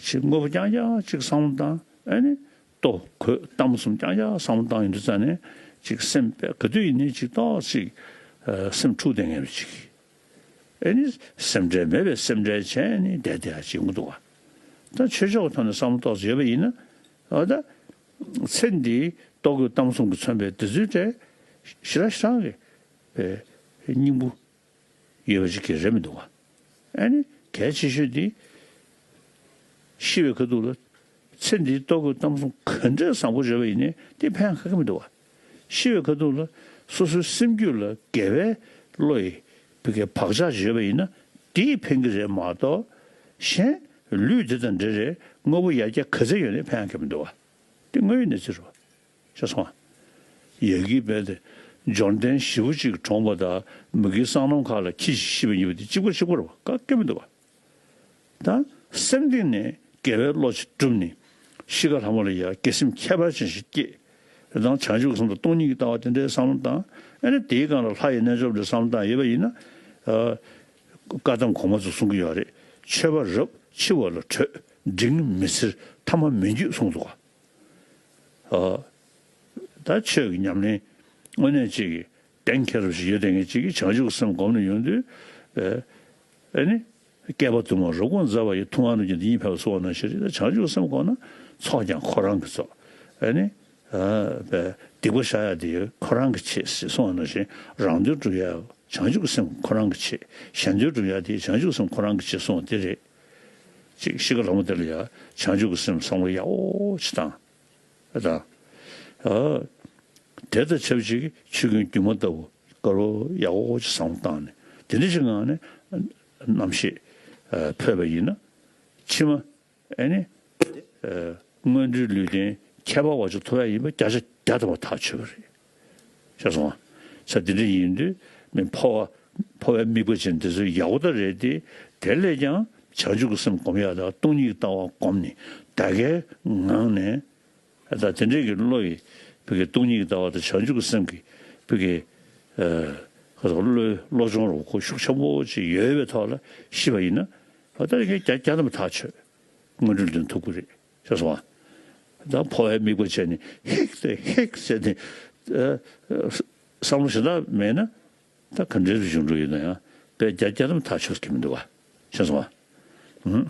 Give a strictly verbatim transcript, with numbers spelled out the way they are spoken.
ཅིག་དངོས་པོ་རྐྱང་རྐྱང་ཅིག་བསམ་བློ་བཏང་། ཨ་ནི་ལྟོ་གོས་གཏམ་གསུམ་རྐྱང་རྐྱང་བསམ་བློ་བཏང་ཡོང་དུས་ཙ་ནས་ཅིག་སེམས་དཔེ་ག་དུས་ཡིན་ནའི་ཅིག་ཏོག་ཅིག་ཨ་སེམས་འཁྲུག་བསྡད་མཁན་རེད་ཅིག་ཨ་ནི་སེམས་ཁྲལ་མེད་པའི་སེམས་ཁྲལ་བྱས་ནས་བསྡད་བསྡད་ཡ་ཅིག་ཡོང་གི་འདུག་བ། ད་ཆོས་ཕྱོགས་ཐོག་ནས་བསམ་བློ་ཏོག་ཙམ་ཡོད་པ་ཡིན་ན། ཨ་ད་ཚེ་འདིའི་ལྟོ་གོས་གཏམ་གསུམ་གྱིས་མཚོན་པའི་དེ་ཚོའི་གྲས་ཞེ་དྲག་ཞེ་དྲག་གི་ཨེ་སྙིང་པོ་ཡོད་པ་ཅིག་གི་རེད་མི་འདུག་བ། ཨ་ནི་གལ་ཆེ་ཤོས་དེ་ཤི་བའི་ཁ་ཐུག་ལ་ཚེ་འདིའི་ལྟོ་གོས་གཏམ་གསུམ་ག་འདྲའི་བཟང་པོ་བརྗོད་པ་ཡིན་ནའི་དེ་ཕན་ག་གེ་མི་འདུག་བ། ཤི་བའི་ཁ་ཐུག་ལ་སོ་སོའི་སེམས་རྒྱུད་ལ་དགེ་བའི་བློ་ཡི་བུ་གའི་བག་ཆགས་བརྗོད་པ་ཡིན་ན་དེས་ཕན་གྱི་རེད་མ་གཏོགས། གཞན་ལུས་འདི་དང་འདྲ་རེད། དངོས་པོ་ཡར་རྒྱས་ག་ཚད་ཡོད་ནའི་ཕན་ག་གེ་མི་འདུག་བ། དེ་དངོས་ཡོད་གནས་ཚུལ་རེད་བ། ཤེས་སོང་ང་། ཡ་གིའི་བལ་དེ་འབྱོར་ལྡན་ཞེ་པོ་ཅིག་གྲོངས་པ་དང་མུ་གེའི་སྲང་ལམ་ཁག་ལ་ཁྱི་ཞིག་ཤི་བ་གཉིས་པོ་དེ་གཅིག་པ་གཅིག་པ་རེད་བ། ག་གེ་མི་འདུག་བ། ད་སེམས་གཏིང་ནས་དགེ་བའི་བློ་ཅིག་བསྒྲུབས་ནས་གཤིས་ཀ་ལྷ་མོ་ལ་ཡ་དགེ་སེམས་ཁྱད་པར་ཅན་ཞིག་སྐྱེས། དེ་དང་བྱང་ཆུབ་ཀྱི་སེམས་དང་སྟོང་ཉིད་ཀྱི་ལྟ་བ་དེ་འདྲའི་བསམ་བློ་བཏང་། ཨ་ནི་དེའི་སྒང་ལ་ལྷ་ཡི་རྣལ་འབྱོར་པ་འདྲའི་བསམ་བློ་བཏང་ཡོད་པ་ཡིན་ན། ཨ། བཀའ་གདམས་གོང་མ་ཚོས་གསུང་གི་ཡོད་རེད། མཆོད་པ་རབ་འཆི་བ་ལ་བྲོད། འབྲིང་མི་འཚེར་ཐ་མ་མི་འགྱོད་གསུངས་འདུག་ག་ཨ། ད་ཆོས་ཀྱི་ཉམས་ལེན་དངོས་གནས་ཅིག་གི་གཏན་འཁེལ་རབ་ཞིག་ཡོད་བསྡད་མཁན་ཅིག་གིས་བྱང་ཆུབ་ཀྱི་སེམས་སྒོམ་ནས་ཡོང་དུས། ཨ་ནི། བསྐལ་པ་དུ་མར་རབ་དགོངས་མཛད་པ་ཡི། ཐུབ་དབང་རྣམ་རྒྱལ་འདི་ཉིད་ཕེབས་པ་གསུངས་པ་ནང་བཞིན་རེད། ད་བྱང་ཆུབ་ཀྱི་སེམས་སྒོམ་ན་ཚོགས་ཀྱང་ཁོ་རང་གི་ཚོགས། ཨ་ནི། ཨ། སྡིག་པ་བཤགས་ཡ་དེ་ཁོ་རང་གི་ཆེད་ཅེས་གསུངས་པ་ནང་བཞིན། རང་དོན་སྒྲུབ་ཡ་བྱང་ཆུབ་ཀྱི་སེམས་ཁོ་རང་གི་ཆེད། གཞན་དོན་སྒྲུབ་ཡ་དེ་བྱང་ཆུབ་ཀྱི་སེམས་ཁོ་རང་གི་ཆེད་གསུངས་པ་དེ་རེད། ཅིག་གཤིས་ཀ་ལྷ་མོ་དེ་ལ་ཡ་བྱང་ཆུབ་ཀྱི་སེམས་བསམ་བློ་ཡག་པོ་ཅིག་བཏང་། ཨ་ད། ཨ། དེ་དང་ཆབས་ཅིག་ཆོས་ཀུན་སྒྱུ་མ་ལྟ་བུ་དཀར་པོ་ཡག་པོ་ཅིག་བསམ་བློ་བཏང་ནས་དེ་འདྲ་ཞིག་ངང་ནས་རྣམ་ཤེས་ཨ་འཕོས་པ་ཡིན་ན། ཕྱི་མ་ཨ་ནི་ཨ་སྔོན་འགྲོའི་ལུས་རྟེན་ཁྱད་པར་བ་ཅིག་ཐོབ་ཡ་ཡིན་པ་བརྒྱ་ཆ་བརྒྱ་ཐམ་པ་ཐག་ཆོད་པ་རེད། ཤེས་སོང་ང་། ས་འདི་འདྲ་ཡིན་དུས་མི་འཕོ་བ་འཕོ་བའི་དམིགས་པ་ཅན་འདི་ཚོ་ཡག་པོ་ད་རེད་དེ། དེ་ལས་ཀྱང་བྱང་ཆུབ་ཀྱི་སེམས་སྒོམ་ཡག་དང་སྟོང་ཉིད་ཀྱི་ལྟ་བ་སྒོམ་ནས་ད་གའི་ངང་ནས། ད་དེ་འདྲའི་གི་བློ་ཡི་བུ་གའི་སྟོང་ཉིད་ཀྱི་ལྟ་བ་དང་བྱང་ཆུབ་ཀྱི་སེམས་ཀྱི་བུ་གའི་ཨ་ཁ་སོགས་བློའི་བློ་སྦྱོང་རོ་ཁོ་ཤུགས་ཆེན་པོ་ཅིག་ཡོད་པའི་ཐོག་ལ་ཤི་བ་ཡིན་ན། ད་ལྟ་རེ་ཁའི་བརྒྱ་བརྒྱ་ཐམ་པ་ཐག་ཆོད། སྔོན་འགྲོའི་ལུས་རྟེན་ཐོབ་ཀྱི་རེད། ཤེས་སོང་ང་། ད་འཕོ་བའི་དམིགས་པ་བྱས་ནས་ཧིག་སྟེ་ཧིག་ཟེར་ནས་ཨ་བསམ་བློ་ཞེ་དྲག་མེད་ན། ད་ག་འདྲའི་རུ་བྱུང་འགྲོ་ཡིན་ན་ཡང་དཔེ་བརྒྱ་བརྒྱ་ཐམ་པ་ཐག་ཆོད་ཀྱི་མི་འདུག་བ། ཤེས་སོང་ང་། ཨུམ།